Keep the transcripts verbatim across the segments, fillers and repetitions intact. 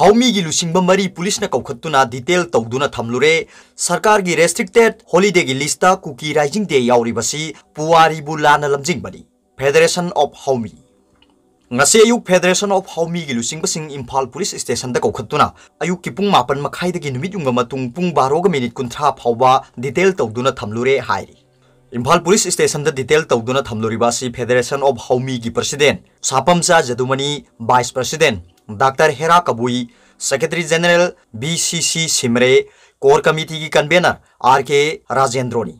ꯍꯥꯎꯃꯤꯒꯤ ꯂꯨꯆꯤꯡꯕ ꯃꯔꯤ ꯄꯨꯂꯤꯁꯅ ꯀꯧꯈꯠꯇꯨꯅ detail ꯇꯧꯗꯨꯅ ꯊꯝꯂꯨꯔꯦ꯫ ꯁꯔꯀꯥꯔꯒꯤ restricted holidayꯒꯤ listꯇ ꯀꯨꯀꯤ ꯔꯥꯏꯖꯤꯡ ꯗꯦ ꯌꯥꯎꯔꯤꯕꯁꯤ ꯄꯨꯋꯥꯔꯤꯕꯨ ꯂꯥꯟꯅ ꯂꯝꯖꯤꯡꯕꯅꯤ꯫ Federation of Haomi꯫ ꯉꯁꯤ ꯑꯌꯨꯛ Federation of ꯍꯥꯎꯃꯤꯒꯤ ꯂꯨꯆꯤꯡꯕꯁꯤꯡ ꯏꯝꯐꯥꯜ ꯄꯨꯂꯤꯁ ꯁ꯭ꯇꯦꯁꯟꯗ ꯀꯧꯈꯠꯇꯨꯅ ꯑꯌꯨꯛꯀꯤ ꯄꯨꯡ ꯃꯥꯄꯟ ꯃꯈꯥꯏꯗꯒꯤ ꯅꯨꯃꯤꯠ ꯌꯨꯡꯕ ꯃꯇꯨꯡ ꯄꯨꯡ ꯕꯥꯔꯣꯒ ꯃꯤꯅꯤꯠ ꯀꯨꯟꯊ꯭ꯔꯥ ꯐꯥꯎꯕ detail ꯇꯧꯗꯨꯅ ꯊꯝꯂꯨꯔꯦ ꯍꯥꯏꯔꯤ꯫ ꯏꯝꯐꯥꯜ ꯄꯨꯂꯤꯁ ꯁ꯭ꯇꯦꯁꯟꯗ detail ꯇꯧꯗꯨꯅ ꯊꯝꯂꯨꯔꯤꯕ ꯑꯁꯤ Federation of ꯍꯥꯎꯃꯤꯒꯤ president ꯁꯥꯄꯝꯆꯥ ꯖꯗꯨꯃꯅꯤ, vice president doctor Hera Kabui, secretary general B C C Simre, core committeeꯒꯤ convener ꯑꯥꯔ ꯀꯦ ꯔꯥꯖꯦꯟꯗ꯭ꯔꯣꯅꯤ꯫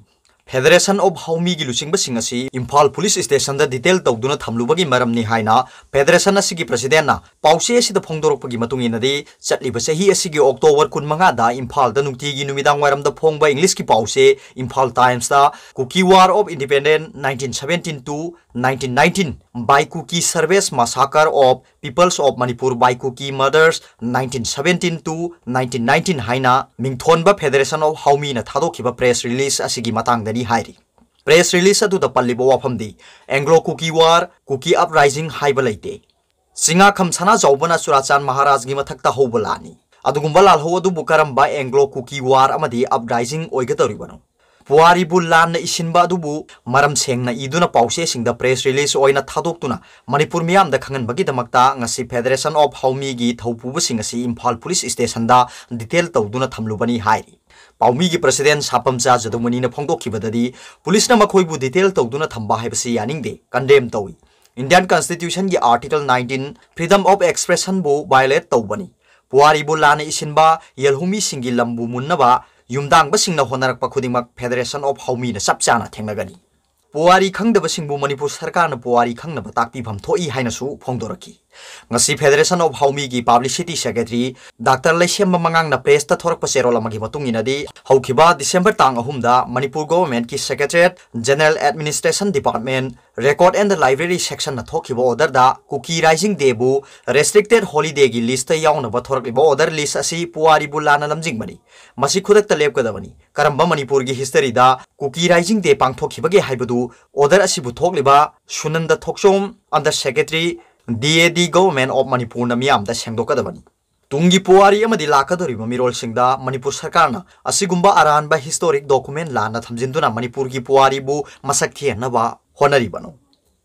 Federation of ꯍꯥꯎꯃꯤꯒꯤ ꯂꯨꯆꯤꯡꯕꯁꯤꯡ ꯑꯁꯤ ꯏꯝꯐꯥꯜ ꯄꯨꯂꯤꯁ ꯁ꯭ꯇꯦꯁꯟꯗ detail ꯇꯧꯗꯨꯅ ꯊꯝꯂꯨꯕꯒꯤ ꯃꯔꯝꯅꯤ ꯍꯥꯏꯅ Federation ꯑꯁꯤꯒꯤ presidentꯅ ꯄꯥꯎꯆꯦ ꯑꯁꯤꯗ ꯐꯣꯡꯗꯣꯔꯛꯄꯒꯤ ꯃꯇꯨꯡ ꯏꯟꯅꯗꯤ, ꯆꯠꯂꯤꯕ ꯆꯍꯤ ꯑꯁꯤꯒꯤ October ꯀꯨꯟꯃꯉꯥꯗ ꯏꯝꯐꯥꯜꯗ ꯅꯨꯡꯇꯤꯒꯤ ꯅꯨꯃꯤꯗꯥꯡ ꯋꯥꯏꯔꯝꯗ ꯐꯣꯡꯕ Englishꯀꯤ ꯄꯥꯎꯆꯦ Imphal Timesꯇ Kuki War of Independence nineteen seventeen to nineteen nineteen, by Kuki Service Massacre of Peoples of Manipur by Kuki Murders nineteen seventeen to nineteen nineteen ꯍꯥꯏꯅ ꯃꯤꯡꯊꯣꯟꯕ Federation of ꯍꯥꯎꯃꯤꯅ ꯊꯥꯗꯣꯛꯈꯤꯕ press release ꯑꯁꯤꯒꯤ ꯃꯇꯥꯡꯗꯅꯤ ꯍꯥꯏꯔꯤ꯫ Press release ꯑꯗꯨꯗ ꯄꯜꯂꯤꯕ ꯋꯥꯐꯝꯗꯤ Anglo Kuki War, Kuki Uprising ꯍꯥꯏꯕ ꯂꯩꯇꯦ꯫ ꯆꯤꯡꯉꯥꯈꯝ ꯁꯅꯥꯖꯥꯎꯕꯅ ꯆꯨꯔꯥꯆꯥꯟ ꯃꯍꯥꯔꯥꯖꯒꯤ ꯃꯊꯛꯇ ꯍꯧꯕ ꯂꯥꯟꯅꯤ꯫ ꯑꯗꯨꯒꯨꯝꯕ ꯂꯥꯜꯍꯧ ꯑꯗꯨꯕꯨ ꯀꯔꯝꯕ Anglo Kuki War ꯑꯃꯗꯤ uprising ꯑꯣꯏꯒꯗꯧꯔꯤꯕꯅꯣ? ꯄꯨꯋꯥꯔꯤꯕꯨ ꯂꯥꯟꯅ ꯏꯁꯤꯟꯕ ꯑꯗꯨꯕꯨ ꯃꯔꯝ ꯁꯦꯡꯅ ꯏꯗꯨꯅ ꯄꯥꯎꯆꯦꯁꯤꯡꯗ press release ꯑꯣꯏꯅ ꯊꯥꯗꯣꯛꯇꯨꯅ ꯃꯅꯤꯄꯨꯔ ꯃꯤꯌꯥꯝꯗ ꯈꯪꯍꯟꯕꯒꯤꯗꯃꯛꯇ ꯉꯁꯤ Federation of ꯍꯥꯎꯃꯤꯒꯤ ꯊꯧꯄꯨꯕꯁꯤꯡ ꯑꯁꯤ ꯏꯝꯐꯥꯜ ꯄꯨꯂꯤꯁ ꯁ꯭ꯇꯦꯁꯟꯗ detail ꯇꯧꯗꯨꯅ ꯊꯝꯂꯨꯕꯅꯤ ꯍꯥꯏꯔꯤ꯫ ꯄꯥꯎꯃꯤꯒꯤ president ꯁꯥꯄꯝꯆꯥ ꯖꯗꯨꯃꯅꯤꯅ ꯐꯣꯡꯗꯣꯛꯈꯤꯕꯗꯗꯤ, ꯄꯨꯂꯤꯁꯅ ꯃꯈꯣꯏꯕꯨ detail ꯇꯧꯗꯨꯅ ꯊꯝꯕ ꯍꯥꯏꯕꯁꯤ ꯌꯥꯅꯤꯡꯗꯦ, condemn ꯇꯧꯏ꯫ Indian Constitutionꯒꯤ Article nineteen, freedom of expressionꯕꯨ violate ꯇꯧꯕꯅꯤ꯫ ꯄꯨꯋꯥꯔꯤꯕꯨ ꯂꯥꯟꯅ ꯏꯁꯤꯟꯕ, ꯌꯦꯜꯍꯧꯃꯤꯁꯤꯡꯒꯤ ꯂꯝꯕꯨ ꯃꯨꯟꯅꯕ ꯌꯨꯝꯗꯥꯡꯕꯁꯤꯡꯅ ꯍꯣꯠꯅꯔꯛꯄ ꯈꯨꯗꯤꯡꯃꯛ Federation of ꯍꯥꯎꯃꯤꯅ ꯆꯞ ꯆꯥꯅ ꯊꯦꯡꯅꯒꯅꯤ꯫ ꯄꯨꯋꯥꯔꯤ ꯈꯪꯗꯕꯁꯤꯡꯕꯨ ꯃꯅꯤꯄꯨꯔ ꯁꯔꯀꯥꯔꯅ ꯄꯨꯋꯥꯔꯤ ꯈꯪꯅꯕ ꯇꯥꯛꯄꯤꯐꯝ ꯊꯣꯛꯏ ꯍꯥꯏꯅꯁꯨ ꯐꯣꯡꯗꯣꯔꯛꯈꯤ꯫ ꯉꯁꯤ Federation of ꯍꯥꯎꯃꯤꯒꯤ publicity secretary ꯗꯥꯛꯇꯔ ꯂꯩꯁꯦꯝꯕ ꯃꯉꯥꯡꯅ pressꯇ ꯊꯣꯔꯛꯄ ꯆꯦꯔꯣꯜ ꯑꯃꯒꯤ ꯃꯇꯨꯡ ꯏꯟꯅꯗꯤ, ꯍꯧꯈꯤꯕ December ꯇꯥꯡ ꯑꯍꯨꯝꯗ Manipur governmentꯀꯤ Secretariat, General Administration Department, Record and Library sectionꯅ ꯊꯣꯛꯈꯤꯕ orderꯗ Kuki Rising Dayꯕꯨ restricted holidayꯒꯤ listꯇ ꯌꯥꯎꯅꯕ ꯊꯣꯔꯛꯂꯤꯕ order list ꯑꯁꯤ ꯄꯨꯋꯥꯔꯤꯕꯨ ꯂꯥꯟꯅ ꯂꯝꯖꯤꯡꯕꯅꯤ꯫ ꯃꯁꯤ ꯈꯨꯗꯛꯇ ꯂꯦꯞꯀꯗꯕꯅꯤ꯫ ꯀꯔꯝꯕ ꯃꯅꯤꯄꯨꯔꯒꯤ historyꯗ Kuki Rising Day ꯄꯥꯡꯊꯣꯛꯈꯤꯕꯒꯦ ꯍꯥꯏꯕꯗꯨ order ꯑꯁꯤꯕꯨ ꯊꯣꯛꯂꯤꯕ ꯁꯨꯅꯟꯗ ꯊꯣꯛꯆꯣꯝ, Under Secretary, D A D, Government of Manipurꯅ ꯃꯤꯌꯥꯝꯗ ꯁꯦꯡꯗꯣꯛꯀꯗꯕꯅꯤ꯫ ꯇꯨꯡꯒꯤ ꯄꯨꯋꯥꯔꯤ ꯑꯃꯗꯤ ꯂꯥꯛꯀꯗꯧꯔꯤꯕ ꯃꯤꯔꯣꯜꯁꯤꯡꯗ ꯃꯅꯤꯄꯨꯔ ꯁꯔꯀꯥꯔꯅ ꯑꯁꯤꯒꯨꯝꯕ ꯑꯔꯥꯟꯕ historic document ꯂꯥꯟꯅ ꯊꯝꯖꯤꯟꯗꯨꯅ ꯃꯅꯤꯄꯨꯔꯒꯤ ꯄꯨꯋꯥꯔꯤꯕꯨ ꯃꯁꯛ ꯊꯤꯍꯟꯅꯕ ꯍꯣꯠꯅꯔꯤꯕꯅꯣ?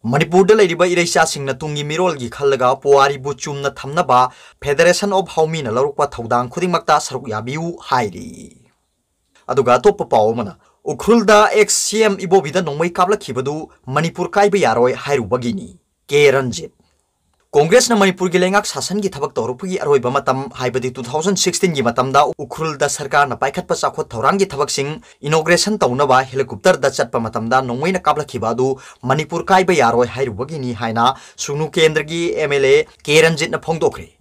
ꯃꯅꯤꯄꯨꯔꯗ ꯂꯩꯔꯤꯕ ꯏꯔꯩꯆꯥꯁꯤꯡꯅ ꯇꯨꯡꯒꯤ ꯃꯤꯔꯣꯜꯒꯤ ꯈꯜꯂꯒ ꯄꯨꯋꯥꯔꯤꯕꯨ ꯆꯨꯝꯅ ꯊꯝꯅꯕ Federation of Haomi ꯅ ꯂꯧꯔꯛꯄ ꯊꯧꯗꯥꯡ ꯈꯨꯗꯤꯡꯃꯛꯇ ꯁꯔꯨꯛ ꯌꯥꯕꯤꯌꯨ ꯍꯥꯏꯔꯤ꯫ ꯑꯗꯨꯒ ꯑꯇꯣꯞꯄ ꯄꯥꯎ ꯑꯃꯅ, ꯎꯈ꯭ꯔꯨꯜꯗ ex C M ꯏꯕꯣꯕꯤꯗ ꯅꯣꯡꯃꯩ ꯀꯥꯞꯂꯛꯈꯤꯕꯗꯨ ꯃꯅꯤꯄꯨꯔ ꯀꯥꯏꯕ ꯌꯥꯔꯣꯏ ꯍꯥꯏꯔꯨꯕꯒꯤꯅꯤ꯫ ꯀꯦ ꯔꯟꯖꯤꯠ꯫ ꯀꯣꯡꯒ꯭ꯔꯦꯁꯅ ꯃꯅꯤꯄꯨꯔꯒꯤ ꯂꯩꯉꯥꯛ ꯁꯥꯁꯟꯒꯤ ꯊꯕꯛ ꯇꯧꯔꯛꯄꯒꯤ ꯑꯔꯣꯏꯕ ꯃꯇꯝ, ꯍꯥꯏꯕꯗꯤ two thousand sixteen ꯒꯤ ꯃꯇꯝꯗ ꯎꯈ꯭ꯔꯨꯜꯗ ꯁꯔꯀꯥꯔꯅ ꯄꯥꯏꯈꯠꯄ ꯆꯥꯎꯈꯠ ꯊꯧꯔꯥꯡꯒꯤ ꯊꯕꯛꯁꯤꯡ inauguration ꯇꯧꯅꯕ helicopter ꯗ ꯆꯠꯄ ꯃꯇꯝꯗ ꯅꯣꯡꯃꯩꯅ ꯀꯥꯞꯂꯛꯈꯤꯕ ꯑꯗꯨ ꯃꯅꯤꯄꯨꯔ ꯀꯥꯏꯕ ꯌꯥꯔꯣꯏ ꯍꯥꯏꯔꯨꯕꯒꯤꯅꯤ ꯍꯥꯏꯅ ꯁꯨꯒꯅꯨ ꯀꯦꯟꯗ꯭ꯔꯒꯤ M L A ꯀꯦ ꯔꯟꯖꯤꯠꯅ ꯐꯣꯡꯗꯣꯛꯈ꯭ꯔꯦ꯫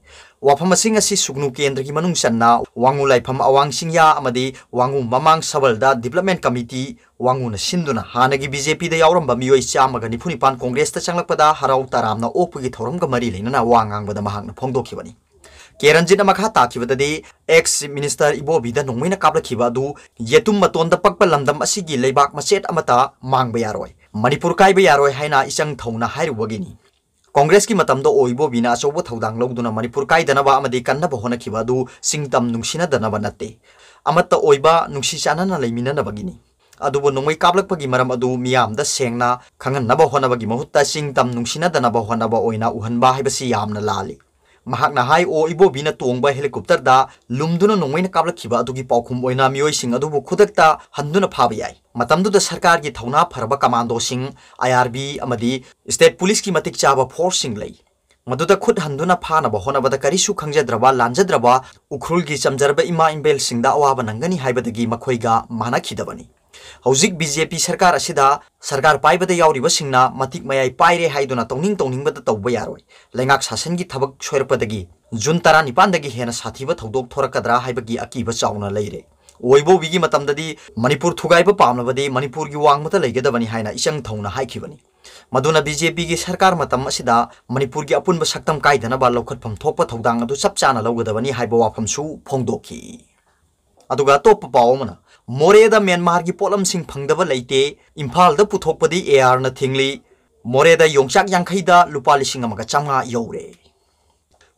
ꯋꯥꯐꯝ ꯑꯁꯤꯡ ꯑꯁꯤ ꯁꯨꯒꯅꯨ ꯀꯦꯟꯗ꯭ꯔꯒꯤ ꯃꯅꯨꯡ ꯆꯟꯅ ꯋꯥꯉꯨ ꯂꯥꯏꯐꯝ ꯑꯋꯥꯡ ꯆꯤꯡꯌꯥ ꯑꯃꯗꯤ ꯋꯥꯉꯨ ꯃꯃꯥꯡ ꯁꯕꯜꯗ Development Committee ꯋꯥꯉꯨꯅ ꯁꯤꯟꯗꯨꯅ ꯍꯥꯟꯅꯒꯤ B J P ꯗ ꯌꯥꯎꯔꯝꯕ ꯃꯤꯑꯣꯏ ꯆꯥꯝꯃꯒ ꯅꯤꯐꯨ ꯅꯤꯄꯥꯟ ꯀꯣꯡꯒ꯭ꯔꯦꯁꯇ ꯆꯪꯂꯛꯄꯗ ꯍꯔꯥꯎ ꯇꯔꯥꯝꯅ ꯑꯣꯛꯄꯒꯤ ꯊꯧꯔꯝꯒ ꯃꯔꯤ ꯂꯩꯅꯅ ꯋꯥ ꯉꯥꯡꯕꯗ ꯃꯍꯥꯛꯅ ꯐꯣꯡꯗꯣꯛꯈꯤꯕꯅꯤ꯫ ꯀꯦ ꯔꯟꯖꯤꯠꯅ ꯃꯈꯥ ꯇꯥꯈꯤꯕꯗꯗꯤ, ex minister ꯏꯕꯣꯕꯤꯗ ꯅꯣꯡꯃꯩꯅ ꯀꯥꯞꯂꯛꯈꯤꯕ ꯑꯗꯨ ꯌꯦꯇꯨꯝ ꯃꯇꯣꯟꯗ ꯄꯛꯄ ꯂꯝꯗꯝ ꯑꯁꯤꯒꯤ ꯂꯩꯕꯥꯛ ꯃꯆꯦꯠ ꯑꯃꯠꯇ ꯃꯥꯡꯕ ꯌꯥꯔꯣꯏ, ꯃꯅꯤꯄꯨꯔ ꯀꯥꯏꯕ ꯌꯥꯔꯣꯏ ꯍꯥꯏꯅ ꯏꯆꯪ ꯊꯧꯅ ꯍꯥꯏꯔꯨꯕꯒꯤꯅꯤ꯫ ꯀꯣꯡꯒ꯭ꯔꯦꯁꯀꯤ ꯃꯇꯝꯗ ꯑꯣ ꯏꯕꯣꯕꯤꯅ ꯑꯆꯧꯕ ꯊꯧꯗꯥꯡ ꯂꯧꯗꯨꯅ ꯃꯅꯤꯄꯨꯔ ꯀꯥꯏꯗꯅꯕ ꯑꯃꯗꯤ ꯀꯟꯅꯕ ꯍꯣꯠꯅꯈꯤꯕ ꯑꯗꯨ ꯆꯤꯡ ꯇꯝ ꯅꯨꯡꯁꯤꯅꯗꯅꯕ ꯅꯠꯇꯦ, ꯑꯃꯠꯇ ꯑꯣꯏꯕ ꯅꯨꯡꯁꯤ ꯆꯥꯟꯅꯅ ꯂꯩꯃꯤꯟꯅꯅꯕꯒꯤꯅꯤ꯫ ꯑꯗꯨꯕꯨ ꯅꯣꯡꯃꯩ ꯀꯥꯞꯂꯛꯄꯒꯤ ꯃꯔꯝ ꯑꯗꯨ ꯃꯤꯌꯥꯝꯗ ꯁꯦꯡꯅ ꯈꯪꯍꯟꯅꯕ ꯍꯣꯠꯅꯕꯒꯤ ꯃꯍꯨꯠꯇ ꯆꯤꯡ ꯇꯝ ꯅꯨꯡꯁꯤꯅꯗꯅꯕ ꯍꯣꯠꯅꯕ ꯑꯣꯏꯅ ꯎꯍꯟꯕ ꯍꯥꯏꯕꯁꯤ ꯌꯥꯝꯅ ꯂꯥꯜꯂꯤ꯫ ꯃꯍꯥꯛꯅ ꯍꯥꯏ, ꯑꯣ ꯏꯕꯣꯕꯤꯅ ꯇꯣꯡꯕ helicopter ꯗ ꯂꯨꯝꯗꯨꯅ ꯅꯣꯡꯃꯩꯅ ꯀꯥꯞꯂꯛꯈꯤꯕ ꯑꯗꯨꯒꯤ ꯄꯥꯎꯈꯨꯝ ꯑꯣꯏꯅ ꯃꯤꯑꯣꯏꯁꯤꯡ ꯑꯗꯨꯕꯨ ꯈꯨꯗꯛꯇ ꯍꯟꯗꯨꯅ ꯐꯥꯕ ꯌꯥꯏ꯫ ꯃꯇꯝꯗꯨꯗ ꯁꯔꯀꯥꯔꯒꯤ ꯊꯧꯅꯥ ꯐꯔꯕ commandoꯁꯤꯡ, I R B ꯑꯃꯗꯤ state policeꯀꯤ ꯃꯇꯤꯛ ꯆꯥꯕ forceꯁꯤꯡ ꯂꯩ꯫ ꯃꯗꯨꯗ ꯈꯨꯠ ꯍꯟꯗꯨꯅ ꯐꯥꯅꯕ ꯍꯣꯠꯅꯕꯗ ꯀꯔꯤꯁꯨ ꯈꯪꯖꯗ꯭ꯔꯕ, ꯂꯥꯟꯖꯗ꯭ꯔꯕ ꯎꯈ꯭ꯔꯨꯜꯒꯤ ꯆꯝꯖꯔꯕ ꯏꯃꯥ ꯏꯕꯦꯜꯁꯤꯡꯗ ꯑꯋꯥꯕ ꯅꯪꯒꯅꯤ ꯍꯥꯏꯕꯗꯒꯤ ꯃꯈꯣꯏꯒ ꯃꯥꯟꯅꯈꯤꯗꯕꯅꯤ꯫ ꯍꯧꯖꯤꯛ B J P ꯁꯔꯀꯥꯔ ꯑꯁꯤꯗ ꯁꯔꯀꯥꯔ ꯄꯥꯏꯕꯗ ꯌꯥꯎꯔꯤꯕꯁꯤꯡꯅ ꯃꯇꯤꯛ ꯃꯌꯥꯏ ꯄꯥꯏꯔꯦ ꯍꯥꯏꯗꯨꯅ ꯇꯧꯅꯤꯡ ꯇꯧꯅꯤꯡꯕꯗ ꯇꯧꯕ ꯌꯥꯔꯣꯏ꯫ ꯂꯩꯉꯥꯛ ꯁꯥꯁꯟꯒꯤ ꯊꯕꯛ ꯁꯣꯏꯔꯛꯄꯗꯒꯤ ꯖꯨꯟ ꯇꯔꯥꯅꯤꯄꯥꯟꯗꯒꯤ ꯍꯦꯟꯅ ꯁꯥꯊꯤꯕ ꯊꯧꯗꯣꯛ ꯊꯣꯔꯛꯀꯗ꯭ꯔꯥ ꯍꯥꯏꯕꯒꯤ ꯑꯀꯤꯕ ꯆꯥꯎꯅ ꯂꯩꯔꯦ꯫ ꯑꯣꯏꯕꯣꯕꯤꯒꯤ ꯃꯇꯝꯗꯗꯤ ꯃꯅꯤꯄꯨꯔ ꯊꯨꯒꯥꯏꯕ ꯄꯥꯝꯂꯕꯗꯤ ꯃꯅꯤꯄꯨꯔꯒꯤ ꯋꯥꯡꯃꯗ ꯂꯩꯒꯗꯕꯅꯤ ꯍꯥꯏꯅ ꯏꯆꯪ ꯊꯧꯅ ꯍꯥꯏꯈꯤꯕꯅꯤ꯫ ꯃꯗꯨꯅ B J P ꯒꯤ ꯁꯔꯀꯥꯔ ꯃꯇꯝ ꯑꯁꯤꯗ ꯃꯅꯤꯄꯨꯔꯒꯤ ꯑꯄꯨꯟꯕ ꯁꯛꯇꯝ ꯀꯥꯏꯗꯅꯕ ꯂꯧꯈꯠꯐꯝ ꯊꯣꯛꯄ ꯊꯧꯗꯥꯡ ꯑꯗꯨ ꯆꯞ ꯆꯥꯅ ꯂꯧꯒꯗꯕꯅꯤ ꯍꯥꯏꯕ ꯋꯥꯐꯝꯁꯨ ꯐꯣꯡꯗꯣꯛꯈꯤ꯫ ꯑꯗꯨꯒ ꯑꯇꯣꯞꯄ ꯄꯥꯎ ꯑꯃꯅ, ꯃꯣꯔꯦꯗ ꯃ꯭ꯌꯥꯟꯃꯥꯔꯒꯤ ꯄꯣꯠꯂꯝꯁꯤꯡ ꯐꯪꯗꯕ ꯂꯩꯇꯦ, ꯏꯝꯐꯥꯜꯗ ꯄꯨꯊꯣꯛꯄꯗꯤ A R ꯅ ꯊꯤꯡꯂꯤ, ꯃꯣꯔꯦꯗ ꯌꯣꯡꯆꯥꯛ ꯌꯥꯡꯈꯩꯗ ꯂꯨꯄꯥ ꯂꯤꯁꯤꯡ ꯑꯃꯒ ꯆꯥꯝꯃꯉꯥ ꯌꯧꯔꯦ꯫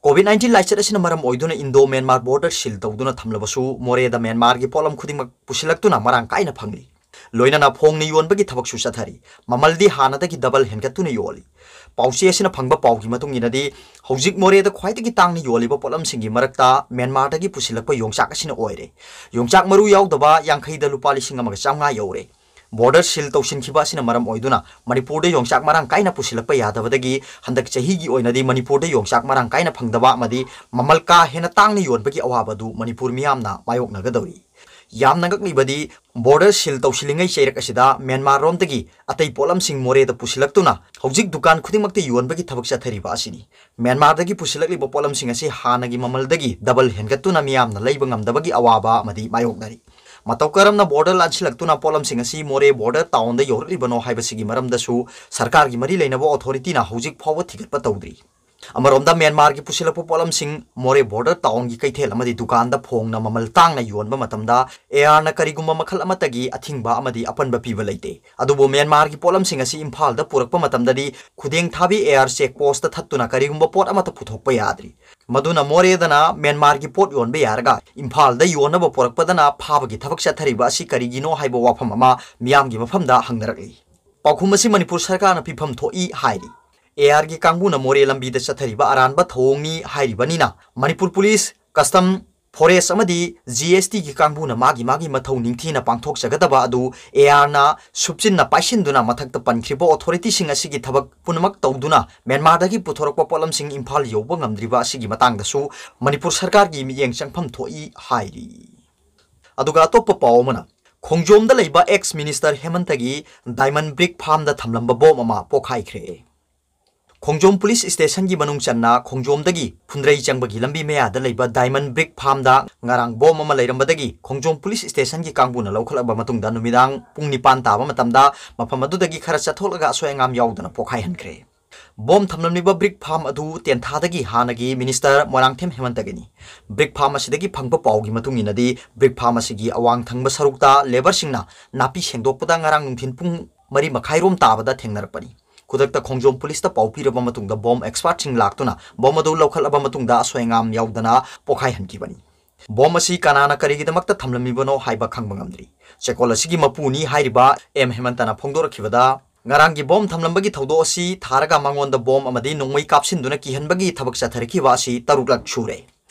COVID nineteen ꯂꯥꯏꯆꯠ ꯑꯁꯤꯅ ꯃꯔꯝ ꯑꯣꯏꯗꯨꯅ ꯏꯟꯗꯣ ꯃ꯭ꯌꯥꯟꯃꯥꯔ ꯕꯣꯔꯗꯔ ꯁꯤꯜ ꯇꯧꯗꯨꯅ ꯊꯝꯂꯕꯁꯨ, ꯃꯣꯔꯦꯗ ꯃ꯭ꯌꯥꯟꯃꯥꯔꯒꯤ ꯄꯣꯠꯂꯝ ꯈꯨꯗꯤꯡꯃꯛ ꯄꯨꯁꯤꯜꯂꯛꯇꯨꯅ ꯃꯔꯥꯡ ꯀꯥꯏꯅ ꯐꯪꯂꯤ꯫ ꯂꯣꯏꯅꯅ ꯐꯣꯡꯅ ꯌꯣꯟꯕꯒꯤ ꯊꯕꯛꯁꯨ ꯆꯠꯊꯔꯤ꯫ ꯃꯃꯜꯗꯤ ꯍꯥꯟꯅꯗꯒꯤ ꯗꯕꯜ ꯍꯦꯟꯒꯠꯇꯨꯅ ꯌꯣꯜꯂꯤ꯫ ꯄꯥꯎꯆꯦ ꯑꯁꯤꯅ ꯐꯪꯕ ꯄꯥꯎꯒꯤ ꯃꯇꯨꯡ ꯏꯟꯅꯗꯤ, ꯍꯧꯖꯤꯛ ꯃꯣꯔꯦꯗ ꯈ꯭ꯋꯥꯏꯗꯒꯤ ꯇꯥꯡꯅ ꯌꯣꯜꯂꯤꯕ ꯄꯣꯠꯂꯝꯁꯤꯡꯒꯤ ꯃꯔꯛꯇ ꯃ꯭ꯌꯥꯟꯃꯥꯔꯗꯒꯤ ꯄꯨꯁꯤꯜꯂꯛꯄ ꯌꯣꯡꯆꯥꯛ ꯑꯁꯤꯅ ꯑꯣꯏꯔꯦ꯫ ꯌꯣꯡꯆꯥꯛ ꯃꯔꯨ ꯌꯥꯎꯗꯕ ꯌꯥꯡꯈꯩꯗ ꯂꯨꯄꯥ ꯂꯤꯁꯤꯡ ꯑꯃꯒ ꯆꯥꯝꯃꯉꯥ ꯌꯧꯔꯦ꯫ ꯕꯣꯔꯗꯔ ꯁꯤꯜ ꯇꯧꯁꯤꯟꯈꯤꯕ ꯑꯁꯤꯅ ꯃꯔꯝ ꯑꯣꯏꯗꯨꯅ ꯃꯅꯤꯄꯨꯔꯗ ꯌꯣꯡꯆꯥꯛ ꯃꯔꯥꯡ ꯀꯥꯏꯅ ꯄꯨꯁꯤꯜꯂꯛꯄ ꯌꯥꯗꯕꯗꯒꯤ ꯍꯟꯗꯛ ꯆꯍꯤꯒꯤ ꯑꯣꯏꯅꯗꯤ ꯃꯅꯤꯄꯨꯔꯗ ꯌꯣꯡꯆꯥꯛ ꯃꯔꯥꯡ ꯀꯥꯏꯅ ꯐꯪꯗꯕ ꯑꯃꯗꯤ ꯃꯃꯜ ꯀꯥ ꯍꯦꯟꯅ ꯇꯥꯡꯅ ꯌꯣꯟꯕꯒꯤ ꯑꯋꯥꯕ ꯑꯗꯨ ꯃꯅꯤꯄꯨꯔ ꯃꯤꯌꯥꯝꯅ ꯃꯥꯌꯣꯛꯅꯒꯗꯧꯔꯤ꯫ ꯌꯥꯝꯅ ꯉꯛꯂꯤꯕꯗꯤ, ꯕꯣꯔꯗꯔ ꯁꯤꯜ ꯇꯧꯁꯤꯜꯂꯤꯉꯩ ꯆꯩꯔꯛ ꯑꯁꯤꯗ ꯃ꯭ꯌꯥꯟꯃꯥꯔꯔꯣꯝꯗꯒꯤ ꯑꯇꯩ ꯄꯣꯠꯂꯝꯁꯤꯡ ꯃꯣꯔꯦꯗ ꯄꯨꯁꯤꯜꯂꯛꯇꯨꯅ ꯍꯧꯖꯤꯛ ꯗꯨꯀꯥꯟ ꯈꯨꯗꯤꯡꯃꯛꯇ ꯌꯣꯟꯕꯒꯤ ꯊꯕꯛ ꯆꯠꯊꯔꯤꯕ ꯑꯁꯤꯅꯤ꯫ ꯃ꯭ꯌꯥꯟꯃꯥꯔꯗꯒꯤ ꯄꯨꯁꯤꯜꯂꯛꯂꯤꯕ ꯄꯣꯠꯂꯝꯁꯤꯡ ꯑꯁꯤ ꯍꯥꯟꯅꯒꯤ ꯃꯃꯜꯗꯒꯤ ꯗꯕꯜ ꯍꯦꯟꯒꯠꯇꯨꯅ ꯃꯤꯌꯥꯝꯅ ꯂꯩꯕ ꯉꯝꯗꯕꯒꯤ ꯑꯋꯥꯕ ꯑꯃꯗꯤ ꯃꯥꯌꯣꯛꯅꯔꯤ꯫ ꯃꯇꯧ ꯀꯔꯝꯅ ꯕꯣꯔꯗꯔ ꯂꯥꯟꯁꯤꯜꯂꯛꯇꯨꯅ ꯄꯣꯠꯂꯝꯁꯤꯡ ꯑꯁꯤ ꯃꯣꯔꯦ ꯕꯣꯔꯗꯔ ꯇꯥꯎꯟꯗ ꯌꯧꯔꯛꯂꯤꯕꯅꯣ ꯍꯥꯏꯕꯁꯤꯒꯤ ꯃꯔꯝꯗꯁꯨ ꯁꯔꯀꯥꯔꯒꯤ ꯃꯔꯤ ꯂꯩꯅꯕ ꯑꯣꯊꯣꯔꯤꯇꯤꯅ ꯍꯧꯖꯤꯛ ꯐꯥꯎꯕ ꯊꯤꯒꯠꯄ ꯇꯧꯗ꯭ꯔꯤ꯫ ꯑꯃꯔꯣꯝꯗ, ꯃ꯭ꯌꯥꯟꯃꯥꯔꯒꯤ ꯄꯨꯁꯤꯜꯂꯛꯄ ꯄꯣꯠꯂꯝꯁꯤꯡ ꯃꯣꯔꯦ ꯕꯣꯔꯗꯔ ꯇꯥꯎꯟꯒꯤ ꯀꯩꯊꯦꯜ ꯑꯃꯗꯤ ꯗꯨꯀꯥꯟꯗ ꯐꯣꯡꯅ ꯃꯃꯜ ꯇꯥꯡꯅ ꯌꯣꯟꯕ ꯃꯇꯝꯗ, ꯑꯦ ꯑꯥꯔꯅ ꯀꯔꯤꯒꯨꯝꯕ ꯃꯈꯜ ꯑꯃꯠꯇꯒꯤ ꯑꯊꯤꯡꯕ ꯑꯃꯗꯤ ꯑꯄꯟꯕ ꯄꯤꯕ ꯂꯩꯇꯦ꯫ ꯑꯗꯨꯕꯨ ꯃ꯭ꯌꯥꯟꯃꯥꯔꯒꯤ ꯄꯣꯠꯂꯝꯁꯤꯡ ꯑꯁꯤ ꯏꯝꯐꯥꯜꯗ ꯄꯨꯔꯛꯄ ꯃꯇꯝꯗꯗꯤ ꯈꯨꯗꯦꯡ ꯊꯥꯕꯤ ꯑꯦ ꯑꯥꯔ ꯆꯦꯛ ꯄꯣꯁꯇ ꯊꯠꯇꯨꯅ ꯀꯔꯤꯒꯨꯝꯕ ꯄꯣꯠ ꯑꯃꯠꯇ ꯄꯨꯊꯣꯛꯄ ꯌꯥꯗ꯭ꯔꯤ꯫ ꯃꯗꯨꯅ ꯃꯣꯔꯦꯗꯅ ꯃ꯭ꯌꯥꯟꯃꯥꯔꯒꯤ ꯄꯣꯠ ꯌꯣꯟꯕ ꯌꯥꯔꯒ ꯏꯝꯐꯥꯜꯗ ꯌꯣꯟꯅꯕ ꯄꯨꯔꯛꯄꯗꯅ ꯐꯥꯕꯒꯤ ꯊꯕꯛ ꯆꯠꯊꯔꯤꯕ ꯑꯁꯤ ꯀꯔꯤꯒꯤꯅꯣ ꯍꯥꯏꯕ ꯋꯥꯐꯝ ꯑꯃ ꯃꯤꯌꯥꯝꯒꯤ ꯃꯐꯝꯗ ꯍꯪꯅꯔꯛꯂꯤ꯫ ꯄꯥꯎꯈꯨꯝ ꯑꯁꯤ ꯃꯅꯤꯄꯨꯔ ꯁꯔꯀꯥꯔꯅ ꯄꯤꯐꯝ ꯊꯣꯛꯏ ꯍꯥꯏꯔꯤ꯫ ꯑꯦ ꯑꯥꯔꯒꯤ ꯀꯥꯡꯕꯨꯅ ꯃꯣꯔꯦ ꯂꯝꯕꯤꯗ ꯆꯠꯊꯔꯤꯕ ꯑꯔꯥꯟꯕ ꯊꯧꯑꯣꯡꯅꯤ ꯍꯥꯏꯔꯤꯕꯅꯤꯅ, ꯃꯅꯤꯄꯨꯔ ꯄꯨꯂꯤꯁ, ꯀꯁꯇꯝ, ꯐꯣꯔꯦꯁ ꯑꯃꯗꯤ ꯖꯤ ꯑꯦꯁ ꯇꯤꯒꯤ ꯀꯥꯡꯕꯨꯅ ꯃꯥꯒꯤ ꯃꯥꯒꯤ ꯃꯊꯧ ꯅꯤꯡꯊꯤꯅ ꯄꯥꯡꯊꯣꯛꯆꯒꯗꯕ ꯑꯗꯨ ꯑꯦ ꯑꯥꯔꯅ ꯁꯨꯞꯆꯤꯟꯅ ꯄꯥꯏꯁꯤꯟꯗꯨꯅ ꯃꯊꯛꯇ ꯄꯟꯈ꯭ꯔꯤꯕ ꯑꯣꯊꯣꯔꯤꯇꯤꯁꯤꯡ ꯑꯁꯤꯒꯤ ꯊꯕꯛ ꯄꯨꯝꯅꯃꯛ ꯇꯧꯗꯨꯅ ꯃ꯭ꯌꯥꯟꯃꯥꯔꯗꯒꯤ ꯄꯨꯊꯣꯔꯛꯄ ꯄꯣꯠꯂꯝꯁꯤꯡ ꯏꯝꯐꯥꯜ ꯌꯧꯕ ꯉꯝꯗ꯭ꯔꯤꯕ ꯑꯁꯤꯒꯤ ꯃꯇꯥꯡꯗꯁꯨ ꯃꯅꯤꯄꯨꯔ ꯁꯔꯀꯥꯔꯒꯤ ꯃꯤꯠꯌꯦꯡ ꯆꯪꯐꯝ ꯊꯣꯛꯏ ꯍꯥꯏꯔꯤ꯫ ꯑꯗꯨꯒ ꯑꯇꯣꯞꯄ ꯄꯥꯎ ꯑꯃꯅ, ꯈꯣꯡꯖꯣꯝꯗ ꯂꯩꯕ ꯑꯦꯛꯁ ꯃꯤꯅꯤꯁꯇꯔ ꯍꯦꯃꯟꯇꯒꯤ ꯗꯥꯏꯃꯟ ꯕ꯭ꯔꯤꯛ ꯐꯥꯔꯝꯗ ꯊꯝꯂꯝꯕ ꯕꯣꯝ ꯑꯃ ꯄꯣꯈꯥꯏꯈ꯭ꯔꯦ꯫ ꯈꯣꯡꯖꯣꯝ ꯄꯨꯂꯤꯁ ꯁ꯭ꯇꯦꯁꯟꯒꯤ ꯃꯅꯨꯡ ꯆꯟꯅ ꯈꯣꯡꯖꯣꯝꯗꯒꯤ ꯐꯨꯟꯗ꯭ꯔꯩ ꯆꯪꯕꯒꯤ ꯂꯝꯕꯤ ꯃꯌꯥꯗ ꯂꯩꯕ ꯗꯥꯏꯃꯟ ꯕ꯭ꯔꯤꯛ ꯐꯥꯔꯝꯗ ꯉꯔꯥꯡ ꯕꯣꯝ ꯑꯃ ꯂꯩꯔꯝꯕꯗꯒꯤ ꯈꯣꯡꯖꯣꯝ ꯄꯨꯂꯤꯁ ꯁ꯭ꯇꯦꯁꯟꯒꯤ ꯀꯥꯡꯕꯨꯅ ꯂꯧꯈꯠꯂꯕ ꯃꯇꯨꯡꯗ ꯅꯨꯃꯤꯗꯥꯡ ꯄꯨꯡ ꯅꯤꯄꯥꯟ ꯇꯥꯕ ꯃꯇꯝꯗ ꯃꯐꯝ ꯑꯗꯨꯗꯒꯤ ꯈꯔ ꯆꯠꯊꯣꯛꯂꯒ ꯑꯁꯣꯏ ꯑꯉꯥꯝ ꯌꯥꯎꯗꯅ ꯄꯣꯈꯥꯏꯍꯟꯈ꯭ꯔꯦ꯫ ꯕꯣꯝ ꯊꯝꯂꯝꯂꯤꯕ ꯕ꯭ꯔꯤꯛ ꯐꯥꯔꯝ ꯑꯗꯨ ꯇꯦꯟꯊꯥꯗꯒꯤ ꯍꯥꯟꯅꯒꯤ ꯃꯤꯅꯤꯁꯇꯔ ꯃꯣꯏꯔꯥꯡꯊꯦꯝ ꯍꯦꯃꯟꯇꯒꯤꯅꯤ꯫ ꯕ꯭ꯔꯤꯛ ꯐꯥꯔꯝ ꯑꯁꯤꯗꯒꯤ ꯐꯪꯕ ꯄꯥꯎꯒꯤ ꯃꯇꯨꯡ ꯏꯟꯅꯗꯤ, ꯕ꯭ꯔꯤꯛ ꯐꯥꯔꯝ ꯑꯁꯤꯒꯤ ꯑꯋꯥꯡ ꯊꯪꯕ ꯁꯔꯨꯛꯇ ꯂꯦꯕꯔꯁꯤꯡꯅ ꯅꯥꯄꯤ ꯁꯦꯡꯗꯣꯛꯄꯗ ꯉꯔꯥꯡ ꯅꯨꯡꯊꯤꯜ ꯄꯨꯡ ꯃꯔꯤ ꯃꯈꯥꯏꯔꯣꯝ ꯇꯥꯕꯗ ꯊꯦꯡꯅꯔꯛꯄꯅꯤ꯫ ꯈꯨꯗꯛꯇ ꯈꯣꯡꯖꯣꯝ ꯄꯨꯂꯤꯁꯇ ꯄꯥꯎ ꯄꯤꯔꯕ ꯃꯇꯨꯡꯗ ꯕꯣꯝ ꯑꯦꯛꯁꯄꯥꯔꯠꯁꯤꯡ ꯂꯥꯛꯇꯨꯅ ꯕꯣꯝ ꯑꯗꯨ ꯂꯧꯈꯠꯂꯕ ꯃꯇꯨꯡꯗ ꯑꯁꯣꯏ ꯑꯉꯥꯝ ꯌꯥꯎꯗꯅ ꯄꯣꯈꯥꯏꯍꯟꯈꯤꯕꯅꯤ꯫ ꯕꯣꯝ ꯑꯁꯤ ꯀꯅꯥꯅ ꯀꯔꯤꯒꯤꯗꯃꯛꯇ ꯊꯝꯂꯝꯃꯤꯕꯅꯣ ꯍꯥꯏꯕ ꯈꯪꯕ ꯉꯝꯗ꯭ꯔꯤ꯫ ꯆꯦꯀꯣꯜ ꯑꯁꯤꯒꯤ ꯃꯄꯨꯅꯤ ꯍꯥꯏꯔꯤꯕ ꯑꯦꯝ ꯍꯦꯃꯟꯇꯅ ꯐꯣꯡꯗꯣꯔꯛꯈꯤꯕꯗ, ꯉꯔꯥꯡꯒꯤ ꯕꯣꯝ ꯊꯝꯂꯝꯕꯒꯤ ꯊꯧꯗꯣꯛ ꯑꯁꯤ ꯊꯥꯔꯒ ꯃꯉꯣꯟꯗ ꯕꯣꯝ ꯑꯃꯗꯤ ꯅꯣꯡꯃꯩ ꯀꯥꯞꯁꯤꯟꯗꯨꯅ ꯀꯤꯍꯟꯕꯒꯤ ꯊꯕꯛ ꯆꯠꯊꯔꯛꯈꯤꯕ ꯑꯁꯤ ꯇꯔꯨꯛꯂꯛ ꯁꯨꯔꯦ꯫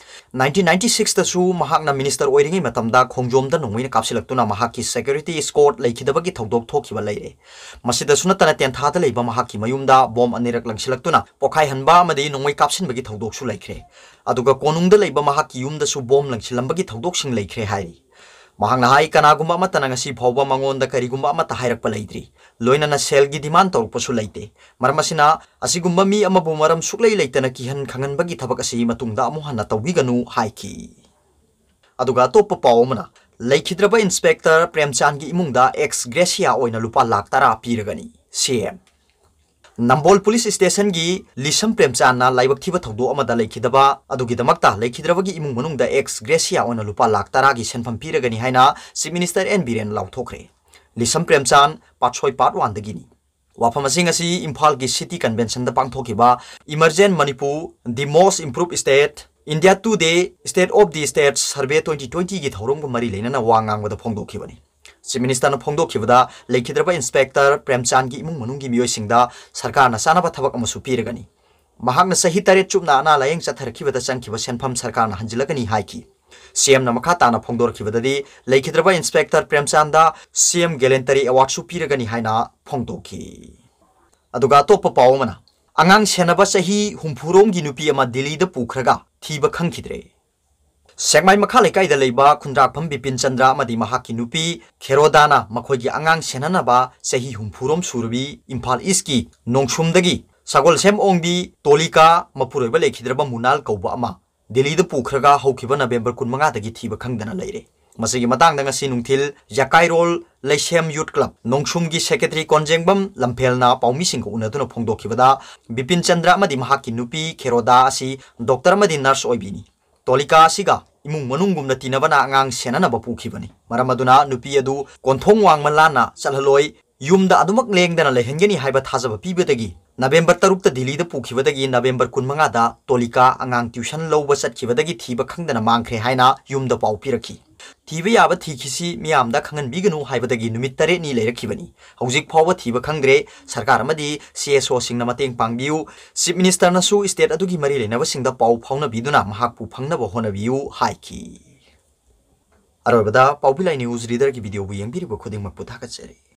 ꯅꯥꯏꯟꯇꯤꯟ ꯅꯥꯏꯟꯇꯤ ꯁꯤꯛꯁꯇꯁꯨ ꯃꯍꯥꯛꯅ ꯃꯤꯅꯤꯁꯇꯔ ꯑꯣꯏꯔꯤꯉꯩ ꯃꯇꯝꯗ ꯈꯣꯡꯖꯣꯝꯗ ꯅꯣꯡꯃꯩꯅ ꯀꯥꯞꯁꯤꯜꯂꯛꯇꯨꯅ ꯃꯍꯥꯛꯀꯤ ꯁꯦꯀ꯭ꯌꯨꯔꯤꯇꯤ ꯏꯁꯀꯣꯔꯠ ꯂꯩꯈꯤꯗꯕꯒꯤ ꯊꯧꯗꯣꯛ ꯊꯣꯛꯈꯤꯕ ꯂꯩꯔꯦ꯫ ꯃꯁꯤꯗꯁꯨ ꯅꯠꯇꯅ ꯇꯦꯟꯊꯥꯗ ꯂꯩꯕ ꯃꯍꯥꯛꯀꯤ ꯃꯌꯨꯝꯗ ꯕꯣꯝ ꯑꯅꯤꯔꯛ ꯂꯪꯁꯤꯜꯂꯛꯇꯨꯅ ꯄꯣꯈꯥꯏꯍꯟꯕ ꯑꯃꯗꯤ ꯅꯣꯡꯃꯩ ꯀꯥꯞꯁꯤꯟꯕꯒꯤ ꯊꯧꯗꯣꯛꯁꯨ ꯂꯩꯈ꯭ꯔꯦ꯫ ꯑꯗꯨꯒ ꯀꯣꯅꯨꯡꯗ ꯂꯩꯕ ꯃꯍꯥꯛꯀꯤ ꯌꯨꯝꯗꯁꯨ ꯕꯣꯝ ꯂꯪꯁꯤꯜꯂꯝꯕꯒꯤ ꯊꯧꯗꯣꯛꯁꯤꯡ ꯂꯩꯈ꯭ꯔꯦ ꯍꯥꯏꯔꯤ꯫ ꯃꯍꯥꯛꯅ ꯍꯥꯏ, ꯀꯅꯥꯒꯨꯝꯕ ꯑꯃꯠꯇꯅ ꯉꯁꯤ ꯐꯥꯎꯕ ꯃꯉꯣꯟꯗ ꯀꯔꯤꯒꯨꯝꯕ ꯑꯃꯠꯇ ꯍꯥꯏꯔꯛꯄ ꯂꯩꯇ꯭ꯔꯤ, ꯂꯣꯏꯅꯅ ꯁꯦꯜꯒꯤ ꯗꯤꯃꯥꯟ ꯇꯧꯔꯛꯄꯁꯨ ꯂꯩꯇꯦ꯫ ꯃꯔꯝ ꯑꯁꯤꯅ, ꯑꯁꯤꯒꯨꯝꯕ ꯃꯤ ꯑꯃꯕꯨ ꯃꯔꯝ ꯁꯨꯛꯂꯩ ꯂꯩꯇꯅ ꯀꯤꯍꯟ ꯈꯪꯍꯟꯕꯒꯤ ꯊꯕꯛ ꯑꯁꯤ ꯃꯇꯨꯡꯗ ꯑꯃꯨꯛ ꯍꯟꯅ ꯇꯧꯕꯤꯒꯅꯨ ꯍꯥꯏꯈꯤ꯫ ꯑꯗꯨꯒ ꯑꯇꯣꯞꯄ ꯄꯥꯎ ꯑꯃꯅ, ꯂꯩꯈꯤꯗ꯭ꯔꯕ ꯏꯟꯁꯄꯦꯛꯇꯔ ꯄ꯭ꯔꯦꯝꯆꯥꯟꯒꯤ ꯏꯃꯨꯡꯗ ꯑꯦꯛꯁ ꯒ꯭ꯔꯦꯁꯤꯌꯥ ꯑꯣꯏꯅ ꯂꯨꯄꯥ ꯂꯥꯈ ꯇꯔꯥ ꯄꯤꯔꯒꯅꯤ, ꯁꯤ ꯑꯦꯝ꯫ ꯅꯝꯕꯣꯜ ꯄꯨꯂꯤꯁ ꯁ꯭ꯇꯦꯁꯟꯒꯤ ꯂꯤꯁꯝ ꯄ꯭ꯔꯦꯝꯆꯥꯟꯅ ꯂꯥꯏꯕꯛ ꯊꯤꯕ ꯊꯧꯗꯣꯛ ꯑꯃꯗ ꯂꯩꯈꯤꯗꯕ ꯑꯗꯨꯒꯤꯗꯃꯛꯇ ꯂꯩꯈꯤꯗ꯭ꯔꯕꯒꯤ ꯏꯃꯨꯡ ꯃꯅꯨꯡꯗ ꯑꯦꯛꯁ ꯒ꯭ꯔꯦꯁꯤꯌꯥ ꯑꯣꯏꯅ ꯂꯨꯄꯥ ꯂꯥꯈ ꯇꯔꯥꯒꯤ ꯁꯦꯟꯐꯝ ꯄꯤꯔꯒꯅꯤ ꯍꯥꯏꯅ ꯆꯤꯐ ꯃꯤꯅꯤꯁꯇꯔ ꯑꯦꯟ ꯕꯤꯔꯦꯟ ꯂꯥꯎꯊꯣꯛꯈ꯭ꯔꯦ꯫ ꯂꯤꯁꯝ ꯄ꯭ꯔꯦꯝꯆꯥꯟ ꯄꯥꯠꯁꯣꯏ ꯄꯥꯔꯠ ꯋꯥꯟꯗꯒꯤꯅꯤ꯫ ꯋꯥꯐꯝ ꯑꯁꯤ ꯉꯁꯤ ꯏꯝꯐꯥꯜꯒꯤ ꯁꯤꯇꯤ ꯀꯟꯚꯦꯟꯁꯟꯗ ꯄꯥꯡꯊꯣꯛꯈꯤꯕ Emergent Manipur, The Most Improved State, India Today, State of the State Survey twenty twenty ꯒꯤ ꯊꯧꯔꯝꯒ ꯃꯔꯤ ꯂꯩꯅꯅ ꯋꯥ ꯉꯥꯡꯕꯗ ꯐꯣꯡꯗꯣꯛꯈꯤꯕꯅꯤ꯫ ꯆꯤꯐ ꯃꯤꯅꯤꯁꯇꯔꯅ ꯐꯣꯡꯗꯣꯛꯈꯤꯕꯗ, ꯂꯩꯈꯤꯗ꯭ꯔꯕ ꯏꯟꯁꯄꯦꯛꯇꯔ ꯄ꯭ꯔꯦꯝꯆꯥꯟꯒꯤ ꯏꯃꯨꯡ ꯃꯅꯨꯡꯒꯤ ꯃꯤꯑꯣꯏꯁꯤꯡꯗ ꯁꯔꯀꯥꯔꯅ ꯆꯥꯅꯕ ꯊꯕꯛ ꯑꯃꯁꯨ ꯄꯤꯔꯒꯅꯤ꯫ ꯃꯍꯥꯛꯅ ꯆꯍꯤ ꯇꯔꯦꯠ ꯆꯨꯞꯅ ꯑꯅꯥ ꯂꯥꯌꯦꯡ ꯆꯠꯊꯔꯛꯈꯤꯕꯗ ꯆꯪꯈꯤꯕ ꯁꯦꯟꯐꯝ ꯁꯔꯀꯥꯔꯅ ꯍꯟꯖꯤꯜꯂꯒꯅꯤ ꯍꯥꯏꯈꯤ꯫ ꯁꯤ ꯑꯦꯝꯅ ꯃꯈꯥ ꯇꯥꯅ ꯐꯣꯡꯗꯣꯔꯛꯈꯤꯕꯗꯗꯤ, ꯂꯩꯈꯤꯗ꯭ꯔꯕ ꯏꯟꯁꯄꯦꯛꯇꯔ ꯄ꯭ꯔꯦꯝꯆꯥꯟꯗ ꯁꯤ ꯑꯦꯝ ꯒꯦꯂꯦꯟꯇꯔꯤ ꯑꯦꯋꯥꯔꯗꯁꯨ ꯄꯤꯔꯒꯅꯤ ꯍꯥꯏꯅ ꯐꯣꯡꯗꯣꯛꯈꯤ꯫ ꯑꯗꯨꯒ ꯑꯇꯣꯞꯄ ꯄꯥꯎ ꯑꯃꯅ, ꯑꯉꯥꯡ ꯁꯦꯟꯅꯕ ꯆꯍꯤ ꯍꯨꯝꯐꯨꯔꯣꯝꯒꯤ ꯅꯨꯄꯤ ꯑꯃ ꯗꯤꯜꯂꯤꯗ ꯄꯨꯈ꯭ꯔꯒ ꯊꯤꯕ ꯈꯪꯈꯤꯗ꯭ꯔꯦ꯫ ꯁꯦꯛꯃꯥꯏ ꯃꯈꯥ ꯂꯩꯀꯥꯏꯗ ꯂꯩꯕ ꯈꯨꯟꯗ꯭ꯔꯥꯛꯐꯝ ꯕꯤꯄꯤꯟ ꯆꯟꯗ꯭ꯔ ꯑꯃꯗꯤ ꯃꯍꯥꯛꯀꯤ ꯅꯨꯄꯤ ꯈꯦꯔꯣꯗꯥꯅ ꯃꯈꯣꯏꯒꯤ ꯑꯉꯥꯡ ꯁꯦꯟꯅꯅꯕ ꯆꯍꯤ ꯍꯨꯝꯐꯨꯔꯣꯝ ꯁꯨꯔꯕꯤ ꯏꯝꯐꯥꯜ ꯏꯁꯀꯤ ꯅꯣꯡꯁꯨꯝꯗꯒꯤ ꯁꯒꯣꯜꯁꯦꯝ ꯑꯣꯡꯕꯤ ꯇꯣꯂꯤꯀꯥ ꯃꯄꯨꯔꯣꯏꯕ ꯂꯩꯈꯤꯗ꯭ꯔꯕ ꯃꯨꯅꯥꯜ ꯀꯧꯕ ꯑꯃ ꯗꯤꯜꯂꯤꯗ ꯄꯨꯈ꯭ꯔꯒ ꯍꯧꯈꯤꯕ ꯅꯕꯦꯝꯕꯔ ꯀꯨꯟꯃꯉꯥꯗꯒꯤ ꯊꯤꯕ ꯈꯪꯗꯅ ꯂꯩꯔꯦ꯫ ꯃꯁꯤꯒꯤ ꯃꯇꯥꯡꯗ ꯉꯁꯤ ꯅꯨꯡꯊꯤꯜ ꯌꯥꯀꯥꯏꯔꯣꯜ ꯂꯩꯁꯦꯝ ꯌꯨꯠ ꯀ꯭ꯂꯕ ꯅꯣꯡꯁꯨꯝꯒꯤ ꯁꯦꯀ꯭ꯔꯦꯇꯔꯤ ꯀꯣꯟꯖꯦꯡꯕꯝ ꯂꯝꯐꯦꯜꯅ ꯄꯥꯎꯃꯤꯁꯤꯡꯒ ꯎꯅꯗꯨꯅ ꯐꯣꯡꯗꯣꯛꯈꯤꯕꯗ, ꯕꯤꯄꯤꯟ ꯆꯟꯗ꯭ꯔ ꯑꯃꯗꯤ ꯃꯍꯥꯛꯀꯤ ꯅꯨꯄꯤ ꯈꯦꯔꯣꯗꯥ ꯑꯁꯤ ꯗꯣꯛꯇꯔ ꯑꯃꯗꯤ ꯅꯔꯁ ꯑꯣꯏꯕꯤꯅꯤ꯫ ꯇꯣꯂꯤꯀꯥ ꯑꯁꯤꯒ ꯏꯃꯨꯡ ꯃꯅꯨꯡꯒꯨꯝꯅ ꯇꯤꯟꯅꯕꯅ ꯑꯉꯥꯡ ꯁꯦꯟꯅꯅꯕ ꯄꯨꯈꯤꯕꯅꯤ꯫ ꯃꯔꯝ ꯑꯗꯨꯅ ꯅꯨꯄꯤ ꯑꯗꯨ ꯀꯣꯟꯊꯣꯡ ꯋꯥꯡꯃ ꯂꯥꯟꯅ ꯆꯠꯍꯜꯂꯣꯏ, ꯌꯨꯝꯗ ꯑꯗꯨꯃꯛ ꯂꯦꯡꯗꯅ ꯂꯩꯍꯟꯒꯅꯤ ꯍꯥꯏꯕ ꯊꯥꯖꯕ ꯄꯤꯕꯗꯒꯤ ꯅꯕꯦꯝꯕꯔ ꯇꯔꯨꯛꯇ ꯗꯤꯜꯂꯤꯗ ꯄꯨꯈꯤꯕꯗꯒꯤ ꯅꯕꯦꯝꯕꯔ ꯀꯨꯟꯃꯉꯥꯗ ꯇꯣꯂꯤꯀꯥ ꯑꯉꯥꯡ ꯇ꯭ꯌꯨꯁꯟ ꯂꯧꯕ ꯆꯠꯈꯤꯕꯗꯒꯤ ꯊꯤꯕ ꯈꯪꯗꯅ ꯃꯥꯡꯈ꯭ꯔꯦ ꯍꯥꯏꯅ ꯌꯨꯝꯗ ꯄꯥꯎ ꯄꯤꯔꯛꯈꯤ꯫ ꯊꯤꯕ ꯌꯥꯕ ꯊꯤꯈꯤꯁꯤ, ꯃꯤꯌꯥꯝꯗ ꯈꯪꯍꯟꯕꯤꯒꯅꯨ ꯍꯥꯏꯕꯗꯒꯤ ꯅꯨꯃꯤꯠ ꯇꯔꯦꯠꯅꯤ ꯂꯩꯔꯛꯈꯤꯕꯅꯤ꯫ ꯍꯧꯖꯤꯛ ꯐꯥꯎꯕ ꯊꯤꯕ ꯈꯪꯗ꯭ꯔꯦ꯫ ꯁꯔꯀꯥꯔ ꯑꯃꯗꯤ ꯁꯤ ꯑꯦꯁ ꯑꯣꯁꯤꯡꯅ ꯃꯇꯦꯡ ꯄꯥꯡꯕꯤꯌꯨ꯫ ꯆꯤꯐ ꯃꯤꯅꯤꯁꯇꯔꯅꯁꯨ ꯁ꯭ꯇꯦꯠ ꯑꯗꯨꯒꯤ ꯃꯔꯤ ꯂꯩꯅꯕꯁꯤꯡꯗ ꯄꯥꯎ ꯐꯥꯎꯅꯕꯤꯗꯨꯅ ꯃꯍꯥꯛꯄꯨ ꯐꯪꯅꯕ ꯍꯣꯠꯅꯕꯤꯌꯨ ꯍꯥꯏꯈꯤ꯫ ꯑꯔꯣꯏꯕꯗ ꯄꯥꯎꯕꯤ ꯂꯥꯏ ꯅ꯭ꯌꯨꯁ ꯔꯤꯗꯔꯒꯤ ꯚꯤꯗꯤꯑꯣꯕꯨ ꯌꯦꯡꯕꯤꯔꯤꯕ ꯈꯨꯗꯤꯡꯃꯛꯄꯨ ꯊꯥꯒꯠꯆꯔꯤ꯫